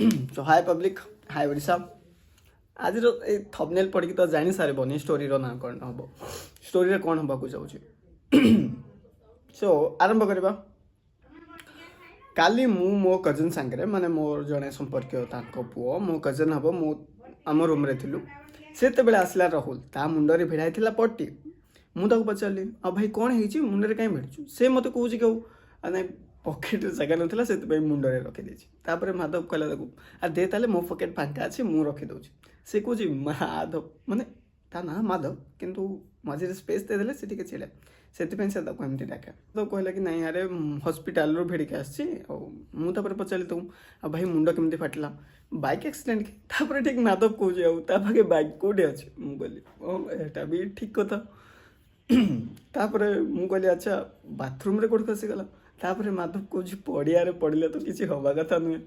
So hi public, hi Odisha. ଆଜିର ଏଇ thumbnail ପଢ଼ିକି ତ ଜାଣି ସାରିବନି ଷ୍ଟୋରିର ନାଁ କ'ଣ ହେବ, ଷ୍ଟୋରିରେ କ'ଣ ହେବାକୁ ଯାଉଛି। ସୋ ଆରମ୍ଭ କରିବା। କାଲି ମୁଁ ମୋ କଜନ୍ ସାଙ୍ଗରେ, ମାନେ ମୋର ଜଣେ ସମ୍ପର୍କୀୟ, ତାଙ୍କ ପୁଅ ମୋ କଜନ୍ ହେବ, ମୁଁ ଆମ ରୁମ୍ରେ ଥିଲୁ। ସେତେବେଳେ ଆସିଲା ରାହୁଲ। ତା ମୁଣ୍ଡରେ ଭିଡ଼ା ହେଇଥିଲା ପଟି। ମୁଁ ତାକୁ ପଚାରିଲି, "ଆଉ ଭାଇ, କ'ଣ ହେଇଛି? ମୁଣ୍ଡରେ କାହିଁ ଭିଡ଼ିଛୁ?" ସେ ମୋତେ କହୁଛି କି ଆଉ ନାଇଁ, ପକେଟରେ ଜାଗା ନଥିଲା, ସେଥିପାଇଁ ମୁଣ୍ଡରେ ରଖିଦେଇଛି। ତାପରେ ମାଧବ କହିଲା ତାକୁ, "ଆଉ ଦେ ତାହେଲେ, ମୋ ପକେଟ୍ ଫାଙ୍କା ଅଛି, ମୁଁ ରଖିଦେଉଛି।" ସେ କହୁଛି ମାଧବ, ମାନେ ତା ନାଁ ମାଧବ, କିନ୍ତୁ ମଝିରେ ସ୍ପେସ୍ ଦେଇଦେଲେ ସେ ଟିକେ ଚିଡ଼େ, ସେଥିପାଇଁ ସେ ତାକୁ ଏମିତି ଡାକେ। ତ କହିଲା କି ନାଇଁ, ଆରେ ହସ୍ପିଟାଲରୁ ଭିଡ଼ିକି ଆସିଛି। ଆଉ ମୁଁ ତାପରେ ପଚାରିଲି ତାକୁ, "ଆଉ ଭାଇ, ମୁଣ୍ଡ କେମିତି ଫାଟିଲା? ବାଇକ୍ ଆକ୍ସିଡେଣ୍ଟ କି?" ତାପରେ ଠିକ୍ ମାଧବ କହୁଛି, "ଆଉ ତା ପାଖେ ବାଇକ୍ କେଉଁଠି ଅଛି?" ମୁଁ କହିଲି, "ଓ, ଏଇଟା ବି ଠିକ୍ କଥା।" ତାପରେ ମୁଁ କହିଲି, "ଆଚ୍ଛା, ବାଥରୁମ୍ରେ କେଉଁଠି ଖସିଗଲା?" ତାପରେ ମାଧବ କହୁଛି, "ପଡ଼ିଆରେ ପଡ଼ିଲେ ତ କିଛି ହେବା କଥା ନୁହେଁ।"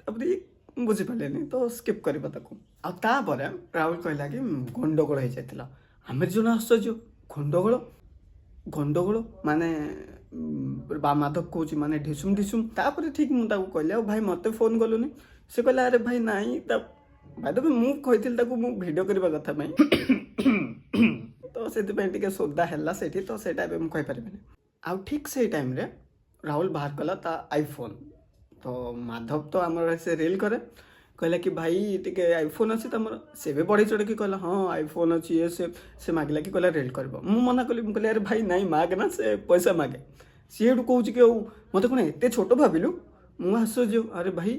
ତାପରେ ଇଏ ମୁଁ ବୁଝିପାରିଲିନି, ତ ସ୍କିପ୍ କରିବା ତାକୁ। ଆଉ ତାପରେ ରାହୁଲ କହିଲା କି ଗଣ୍ଡଗୋଳ ହେଇଯାଇଥିଲା। ଆମେ ଜଣ ଆଶ୍ଚର୍ଯ୍ୟ, ଗଣ୍ଡଗୋଳ? ଗଣ୍ଡଗୋଳ ମାନେ ବା ମାଧବ କହୁଛି, ମାନେ ଢିସୁମ ଢିସୁମ। ତାପରେ ଠିକ୍ ମୁଁ ତାକୁ କହିଲି, "ଆଉ ଭାଇ, ମୋତେ ଫୋନ୍ କଲୁନି?" ସେ କହିଲା, "ଆରେ ଭାଇ, ନାଇଁ।" ତା ଭାଇ ତ ମୁଁ କହିଥିଲି ତାକୁ ମୁଁ ଭିଡ଼ିଓ କରିବା କଥା ପାଇଁ, ତ ସେଥିପାଇଁ ଟିକେ ସୋଦା ହେଲା ସେଇଠି, ତ ସେଇଟା ଏବେ ମୁଁ କହିପାରିବିନି। ଆଉ ଠିକ୍ ସେଇ ଟାଇମ୍ରେ ରାହୁଲ ବାହାର କଲା ତା ଆଇଫୋନ୍। ତ ମାଧବ ତ ଆମର ସେ ରିଲ୍ କରେ, କହିଲା କି ଭାଇ, ଟିକେ ଆଇଫୋନ୍ ଅଛି ତମର? ସେ ବି ବଢ଼େଇ ଚଢ଼େଇକି କହିଲା, "ହଁ, ଆଇଫୋନ୍ ଅଛି।" ଇଏ ସେ ମାଗିଲା କି, କହିଲା ରିଲ୍ କରିବ। ମୁଁ ମନା କଲି। ମୁଁ କହିଲି, "ଆରେ ଭାଇ, ନାଇଁ, ମାଗେ ନା।" ସେ ପଇସା ମାଗେ। ସିଏ ଏଠୁ କହୁଛି କି ଆଉ ମୋତେ କ'ଣ ଏତେ ଛୋଟ ଭାବିଲୁ? ମୁଁ ଆଶ୍ଚର୍ଯ୍ୟ। ଆରେ ଭାଇ,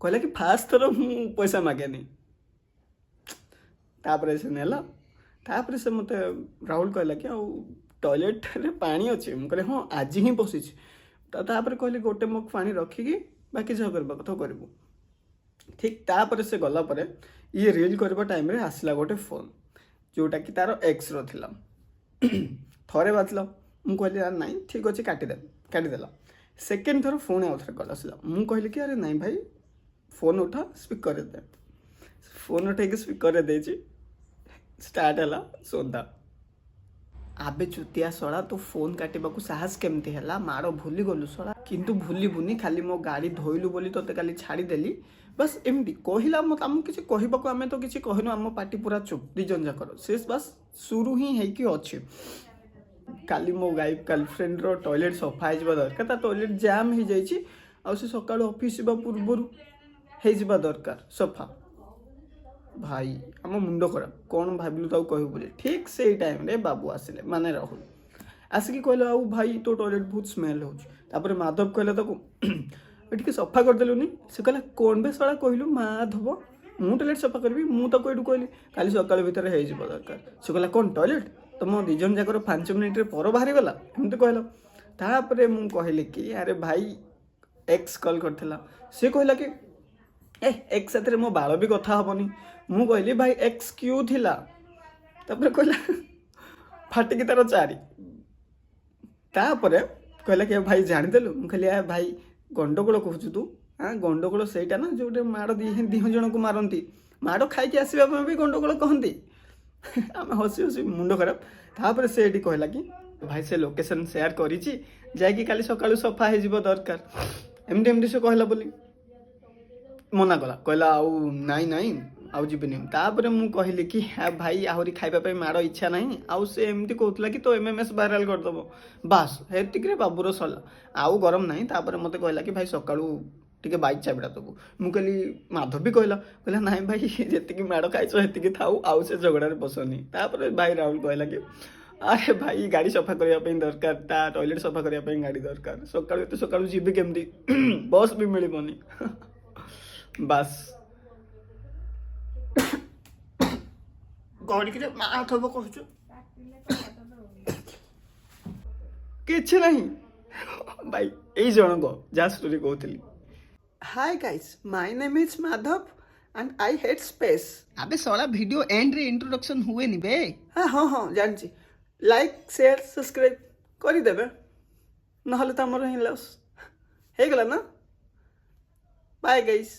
କହିଲା କି ଫାଷ୍ଟ ଥର ମୁଁ ପଇସା ମାଗେନି। ତାପରେ ସେ ନେଲା। ତାପରେ ସେ ମୋତେ ରାହୁଲ କହିଲା କି ଆଉ ଟଏଲେଟ୍ରେ ପାଣି ଅଛି? ମୁଁ କହିଲି, "ହଁ, ଆଜି ହିଁ ବସିଛି।" ତ ତାପରେ କହିଲି, "ଗୋଟେ ମଗ ପାଣି ରଖିକି ବାକି ଯାହା କରିବା କଥା କରିବୁ।" ଠିକ୍ ତାପରେ ସେ ଗଲା ପରେ ଇଏ ରିଲ୍ କରିବା ଟାଇମ୍ରେ ଆସିଲା ଗୋଟେ ଫୋନ୍, ଯେଉଁଟାକି ତାର ଏକ୍ସର ଥିଲା। ଥରେ ବାଜିଲା। ମୁଁ କହିଲି, "ଆରେ ନାଇଁ, ଠିକ୍ ଅଛି, କାଟିଦେ।" କାଟିଦେଲା। ସେକେଣ୍ଡ ଥର ଫୋନ୍ ଆଉ ଥରେ କଲ୍ ଆସିଲା। ମୁଁ କହିଲି କି ଆରେ ନାଇଁ ଭାଇ, ଫୋନ୍ ଉଠା, ସ୍ପିକରରେ ଦେ। ଫୋନ୍ ଉଠେଇକି ସ୍ପିକରରେ ଦେଇଛି। ଷ୍ଟାର୍ଟ ହେଲା ସୋଦା। "ଆବେ ଚୁତିଆ ଶଳା, ତୁ ଫୋନ୍ କାଟିବାକୁ ସାହସ କେମିତି ହେଲା? ମାଡ଼ ଭୁଲିଗଲୁ ଶଳା, କିନ୍ତୁ ଭୁଲିବୁନି। ଖାଲି ମୋ ଗାଡ଼ି ଧୋଇଲୁ ବୋଲି ତୋତେ କାଲି ଛାଡ଼ିଦେଲି।" ବାସ୍, ଏମିତି କହିଲା। ମୋତେ ଆମକୁ କିଛି କହିବାକୁ, ଆମେ ତ କିଛି କହିନୁ, ଆମ ପାଟି ପୁରା ଚୁପ୍ ଦି ଜଣ ଯାକର। ସେ ବାସ୍ ସୁରୁ ହିଁ ହେଇକି ଅଛି। କାଲି ମୋ ଗାଇ ଗାର୍ଲଫ୍ରେଣ୍ଡର ଟଏଲେଟ୍ ସଫା ହେଇଯିବା ଦରକାର। ତା ଟଏଲେଟ୍ ଜାମ୍ ହେଇଯାଇଛି ଆଉ ସେ ସକାଳୁ ଅଫିସ୍ ଯିବା ପୂର୍ବରୁ ହେଇଯିବା ଦରକାର ସଫା। ଭାଇ, ଆମ ମୁଣ୍ଡ ଖରାପ, କ'ଣ ଭାବିଲୁ ତାକୁ କହିବୁ ବୋଲି। ଠିକ୍ ସେଇ ଟାଇମ୍ରେ ବାବୁ ଆସିଲେ, ମାନେ ରାହୁଲ ଆସିକି କହିଲେ, "ଆଉ ଭାଇ, ତୋ ଟଏଲେଟ୍ ବହୁତ ସ୍ମେଲ୍ ହେଉଛି।" ତାପରେ ମାଧବ କହିଲା ତାକୁ, "ଏ ଟିକେ ସଫା କରିଦେଲୁନି?" ସେ କହିଲା, "କ'ଣ ବେ ଶଳା କହିଲୁ ମାଧବ? ମୁଁ ଟଏଲେଟ୍ ସଫା କରିବି?" ମୁଁ ତାକୁ ଏଇଠୁ କହିଲି, "କାଲି ସକାଳ ଭିତରେ ହେଇଯିବ ଦରକାର।" ସେ କହିଲା, "କ'ଣ ଟଏଲେଟ୍? ତମ ଦୁଇ ଜଣ ଯାକର 5 ମିନିଟ୍ରେ ପର ବାହାରିଗଲା?" ଏମିତି କହିଲା। ତାପରେ ମୁଁ କହିଲି କି ଆରେ ଭାଇ, ଏକ୍ସ କଲ୍ କରିଥିଲା। ସେ କହିଲା କି ଏ, ଏକ୍ସ ସାଥିରେ ମୋ ବାଳ ବି କଥା ହବନି। ମୁଁ କହିଲି, "ଭାଇ, ଏକ୍ସ କ୍ୟୁ ଥିଲା।" ତାପରେ କହିଲା ଫାଟିକି ତାର ଚାରି। ତାପରେ କହିଲା କି ଭାଇ, ଜାଣିଦେଲୁ। ମୁଁ କହିଲି, "ଆ ଭାଇ, ଗଣ୍ଡଗୋଳ କହୁଛୁ ତୁ? ଆଁ, ଗଣ୍ଡଗୋଳ ସେଇଟା ନା ଯୋଉଠି ମାଡ଼ ଦି ଜଣକୁ ମାରନ୍ତି, ମାଡ଼ ଖାଇକି ଆସିବା ପାଇଁ ବି ଗଣ୍ଡଗୋଳ କହନ୍ତି?" ଆମେ ହସି ହସି ମୁଣ୍ଡ ଖରାପ। ତାପରେ ସେ ଏଠି କହିଲା କି ଭାଇ, ସେ ଲୋକେସନ୍ ସେୟାର କରିଛି, ଯାଇକି କାଲି ସକାଳୁ ସଫା ହେଇଯିବ ଦରକାର। ଏମିତି ଏମିତି ସେ କହିଲା ବୋଲି ମନା କଲା। କହିଲା, "ଆଉ ନାଇଁ ନାଇଁ, ଆଉ ଯିବିନି।" ତାପରେ ମୁଁ କହିଲି କି "ଆ ଭାଇ, ଆହୁରି ଖାଇବା ପାଇଁ ମାଡ଼ ଇଚ୍ଛା ନାହିଁ।" ଆଉ ସେ ଏମିତି କହୁଥିଲା କି ତୋ ଏମ୍ଏମ୍ଏସ୍ ଭାଇରାଲ କରିଦେବ। ବାସ୍, ସେତିକିରେ ବାବୁର ସରିଲା, ଆଉ ଗରମ ନାହିଁ। ତାପରେ ମୋତେ କହିଲା କି ଭାଇ, ସକାଳୁ ଟିକେ ବାଇକ୍ ଚାବିଟା ଦେବୁ। ମୁଁ କହିଲି, ମାଧବ ବି କହିଲା, "ନାଇଁ ଭାଇ, ଯେତିକି ମାଡ଼ ଖାଇଛ ସେତିକି ଥାଉ, ଆଉ ସେ ଝଗଡ଼ାରେ ପଶନି।" ତାପରେ ଭାଇ ରାହୁଲ କହିଲା କି ଆରେ ଭାଇ, ଗାଡ଼ି ସଫା କରିବା ପାଇଁ ଦରକାର, ତା ଟଏଲେଟ୍ ସଫା କରିବା ପାଇଁ ଗାଡ଼ି ଦରକାର ସକାଳୁ। ଏତେ ସକାଳୁ ଯିବି କେମିତି? ବସ୍ ବି ମିଳିବନି। ବାସ୍, ଗଡ଼ିକିରେ ମାଧବ କହୁଛୁ। କିଛି ନାହିଁ ଭାଇ, ଏଇ ଜଣକ ଯାହା ଷ୍ଟୋରି କହୁଥିଲି। Hi guys, my name is Madhav and I hate space. ଆବେ ଶଳା, ଭିଡିଓ ଏଣ୍ଡରେ ଇଣ୍ଟ୍ରୋଡକ୍ସନ ହୁଏନି ବେ। ହଁ, ଜାଣିଛି। ଲାଇକ୍, ସେୟାର, ସବସ୍କ୍ରାଇବ୍ କରିଦେବେ, ନହେଲେ ତ ଆମର ହିଁ ଲସ୍ ହେଇଗଲା ନା। Bye guys.